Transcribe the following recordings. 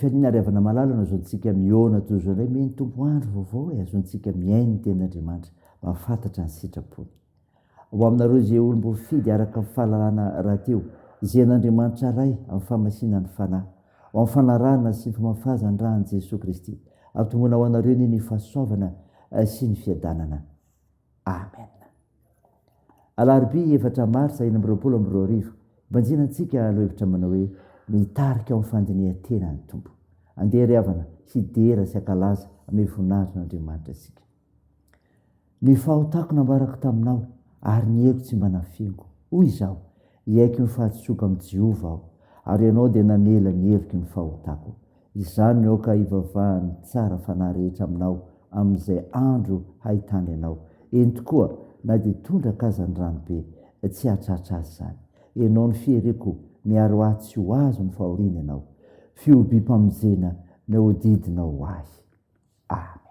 Fifaliana ary havana malala no azontsika mihaona toy izao indray Mino Tompo andro vaovao e azontsika mihaino ny tenin'Andriamanitra mahafantatra ny sitrapony. Ho aminareo izay olom-boafidy araka ny fahalalana rahateo izay an'Andriamanitra Ray amin'ny fahamasinan'ny Fanahy, ho amin'ny fanarahana sy ny famafazan'ny ra an'i Jesoa Kristy. Ampitomboina ho anareo anie ny fahasoavana sy ny fiadanana. Amen. Alarobia efatra marsa 2026, Banjina antsika lohevitra manao hoe Mitarika ao amin'ny fandinihan-tena ny Tompo. Andeha ry havana hidera sy hankalaza ame voninahitr' Andriamanitra isika. Ny fahotako nambarako taminao, ary ny heriko tsy mba nafeniko. Hoy izaho, Hiaiky ny fahadisoako amin'i Jehovah aho, ary Ianao dia namela ny heloky ny fahotako. Izany no aoka hivavahan'ny tsara fanahy rehetra aminao amin'izay andro hahitany anao. Eny tokoa, na dia tondraka aza ny ranobe, tsy hahatratra azy izany. Ianao no fiereko, miaro ahy tsy ho azon'ny fahoriana Ianao. Fihobiam-pamonjena nahodidinao ahy. Amen.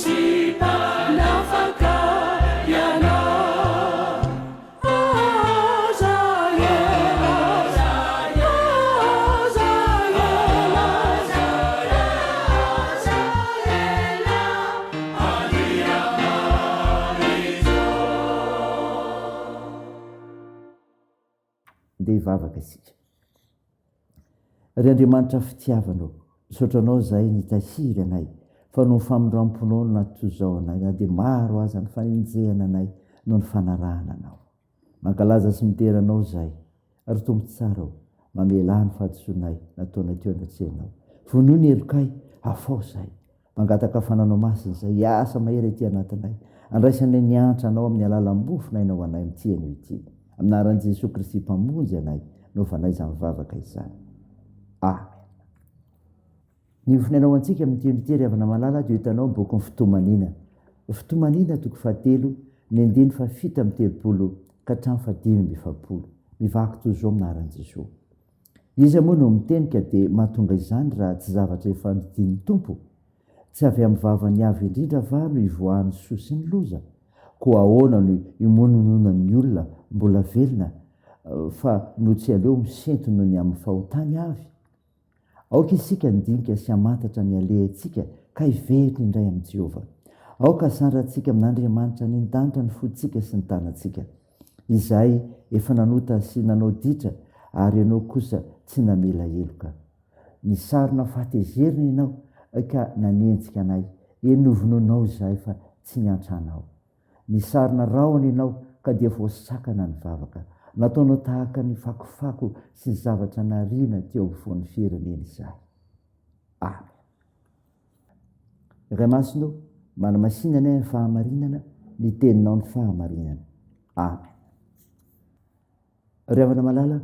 sy Mpanafaka Ianao. Aza ela, aza ela, aza ela, Andriamanitro. Ndeha hivavaka isika. Ry Andriamanitra fitiavana ô, misaotra Anao izahay nitahiry anay, fa noho ny famindram-ponao no nahatozao anay na dia maro aza ny fanenjehana anay noho ny fanarahana Anao. Mankalaza sy midera Anao izahay, ry Tompo tsara ô, mamelà ny fahadisoanay nataonay teo anatrehanao. Vonoy ny helokay, afaho izahay. Mangataka fananao masina izay hiasa mahery aty anatinay. Andraisanay ny antra anao amin'ny alalan'ny mofon'aina ho anay amin'ity anio ity. Amin'ny anaran'i Jesoa Kristy Mpamonjy anay no ovanay izany vavaka izany. Amen. Ny mofon'aina ho antsika amin'ity anio ity ry havana malala dia hitanao amin'ny bokin'ny Fitomaniana. Fitomaniana toko fahatelo, ny andininy fahafito amby 30 ka hatramin'ny fahadimy amby 40. Mivaky toy izao amin'ny anaran'i Jesoa. Iza moa no miteny ka dia mahatonga izany raha tsy zavatra efa nodidian'ny Tompo? Tsy avy amin'ny vavan'ny Avo Indrindra va no ivoahan'ny soa sy ny loza? Koa ahoana no imonononan'ny olona mbola velona fa no tsy aleo misento noho ny amin'ny fahotany avy? Aoka isika handinika sy hamantatra ny alehantsika ka hiverina indray amin'i Jehovah. Aoka hasandratsika amin'Andriamanitra any an-danitra ny fontsika sy ny tanantsika. Izahay efa nanota sy nanao ditra, ary Ianao kosa tsy namela heloka. Nisarona fahatezerana Ianao ka nanenjika anay, eny novonoinao izahay fa tsy niantra Anao. Nisarona rahona Ianao ka dia voasakana ny vavaka. Nataonao tahaka ny fakofako sy ny zavatra nariana teo ampovoan'ny firenena izahay. Amen. Ray Masina ô, manamasina anay amin'ny fahamarinana, ny teninao ny fahamarinana. Amen. Ry havana malala,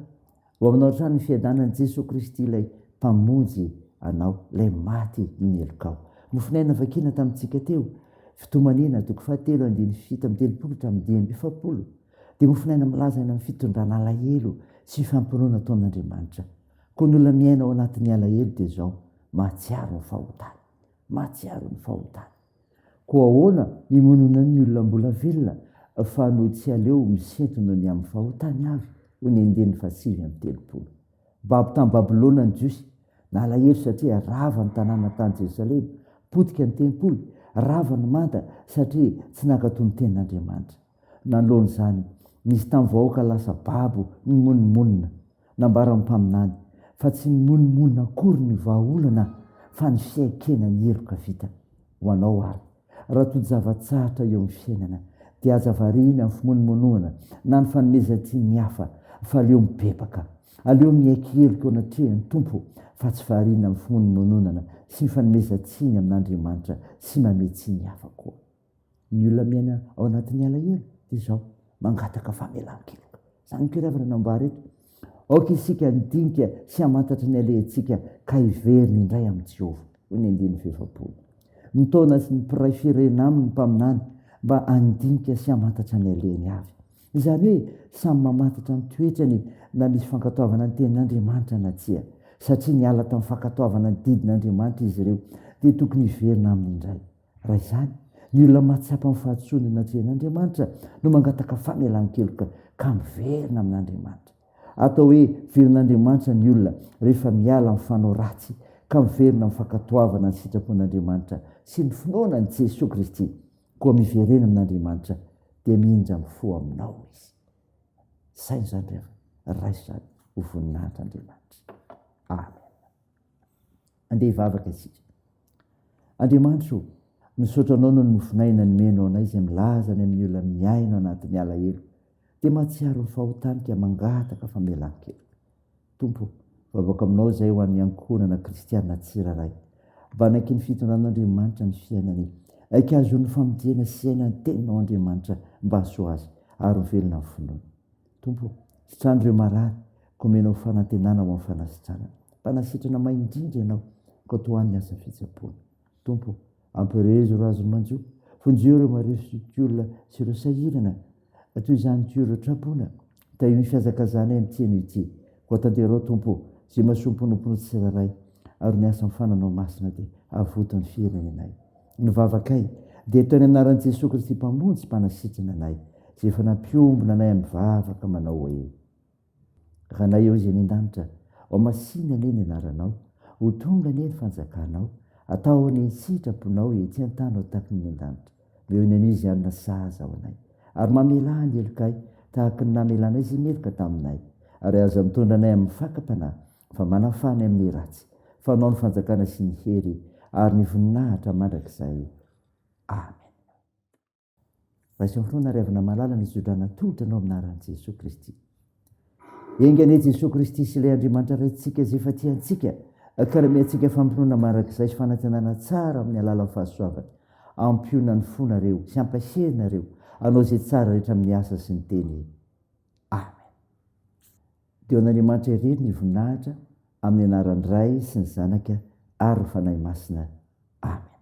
ho aminao hatrany ny fiadanan'i Jesoa Kristy ilay Mpamonjy anao, ilay maty ny helokao. Mofonaina vakina tamintsika teo, Fitomaniana, toko fahatelo, andininy 37 hatramin'ny 45, dia mofonaina milaza ny amin'ny fitondrana alahelo sy fampinoana ataon'Andriamanitra. Koa ny olona miaina ao anatin'ny alahelo dia izao, mahatsiaro ny fahotany. Mahatsiaro ny fahotany. Koa ahoana ny mononan'ny olona mbola velona fa no tsy aleo misento noho ny amin'ny fahotany avy? Hoy ny andininy faha-39. Babo tany Babylona ny Jiosy. Nalahelo satria rava ny tanàna tany Jerosalema, potika ny tempoly, rava ny manda satria tsy nankatò ny tenin'Andriamanitra. Nanoloana izany, nisy tamin'ny vahoaka lasa babo nimonomonona. Nambaran'ny mpaminany fa tsy ny monomonona akory no vahaolana fa ny fiaikena ny heloka vita. Ho anao àry, raha tojo zava-tsarotra eo amin'ny fiainana, dia aza variana amin'ny fimonomonona na ny fanomezan-tsiny ny hafa fa aleo mibebaka. Aleo miaiky heloka eo anatrehan'ny Tompo fa tsy variana amin'ny fimonomononana sy ny fanomezan-tsiny amin'Andriamanitra sy mamehy tsiny hafa koa. Ny olona miaina ao anatin'ny alahelo dia izao, mangataka famelan-keloka. Izany koa ry havana nambara eto. Aoka isika handinika sy hamantatra ny alehantsika ka hiverina indray amin'i Jehovah, hoy ny andininy faha-40. Mitaona ny mpiray firenena aminy ny mpaminany mba handinika sy hamantatra ny alehany avy. Izany hoe samy mamantatra ny toetrany na misy fankatoavana ny tenin'Andriamanitra na tsia. Satria niala tamin'ny fankatoavana ny didin'Andriamanitra izy ireo, dia tokony hiverina aminy indray. Raha izany, ny olona mahatsapa ny fahadisoany anatrehan'Andriamanitra no mangataka famelan-keloka ka miverina amin'Andriamanitra. Atao hoe velon'Andriamanitra ny olona rehefa miala amin'ny fanao ratsy ka miverina amin'ny fankatoavana ny sitrapon'Andriamanitra sy ny finoana an'i Jesoa Kristy. Koa miverena amin'Andriamanitra dia mindra ny fo aminao Izy. Saino izany ry havana, raiso izany ho voninahitr'Andriamanitra. Amen. Andeha hivavaka isika. Andriamanitra o, misaotra Anao noho ny mofon'aina nomenao anay izay milaza ny amin'ny olona miaina anatin'ny alahelo, dia mahatsiaro ny fahotany ka mangataka famelan-keloka. Tompo o, mivavaka Aminao izahay ho an'ny ankohonana kristiana tsirairay, mba hanaiky ny fitondran'Andriamanitra ny fiainany, ka hahazoany famonjena sy hiaina ny Teninao Andriamanitra mba hahasoa azy ary ho velona amin'ny finoana. Tompo o, sitrano ireo marary, ka omenao fanantenana ho amin'ny fanasitranana. Mpanasitrana mahay indrindra Ianao, ka tohano ny asa fitsaboana. Tompo o, ampirehezo ireo azon'ny manjo, vonjeo ireo marefo sy olona sy ireo sahirana, toy izany koa ireo traboina. Tahio ny fihazakazahanay amin'ity anio ity. Koa tanterao, Tompo o, izay masom-ponompono tsirairay, ary ny asan'ny Fananao Masina dia avoto ny firenenay. Ny vavakay Dia ataony amin'ny anaran'i Jesoa Kristy Mpamonjy sy Mpanasitrana anay, izay efa nampiombona anay amin'ny vavaka manao hoe, Ranay eo izay any an-danitra, hohamasina anie ny anaranao, ho tonga anie ny fanjakanao, atao anie ny sitraponao ety an-tany ho tahaky ny any an-danitra. Omeo ny anio izay hanina sahaza ho anay, ary mamelà ny helokay tahaka ny namelanay izay meloka taminay, ary aza mitondra anay amin'ny fakam-panahy, fa manafaha anay amin'ny ratsy, fa Anao ny fanjakana sy ny hery ary ny voninahitra mandrakizay. Amen. Raiso amin'ny finoana ry havana malala ny zodrana atolotra anao amin'ny anaran'i Jesoa Kristy. Enga anie Jesoa Kristy sy ilay Andriamanitra Raintsika izay efa tia antsika ka nanome antsika fampinoana mandrakizay sy fanantenana tsara amin'ny alalan'ny fahasoavany, hampionona ny fonareo sy hampahery nareo hanao izay tsara rehetra amin'ny asa sy ny teny. Amen. Dia ho an'Andriamanitra irery ny voninahitra amin'ny anaran'ny Ray sy ny Zanaka ary ny Fanahy Masina. Amen.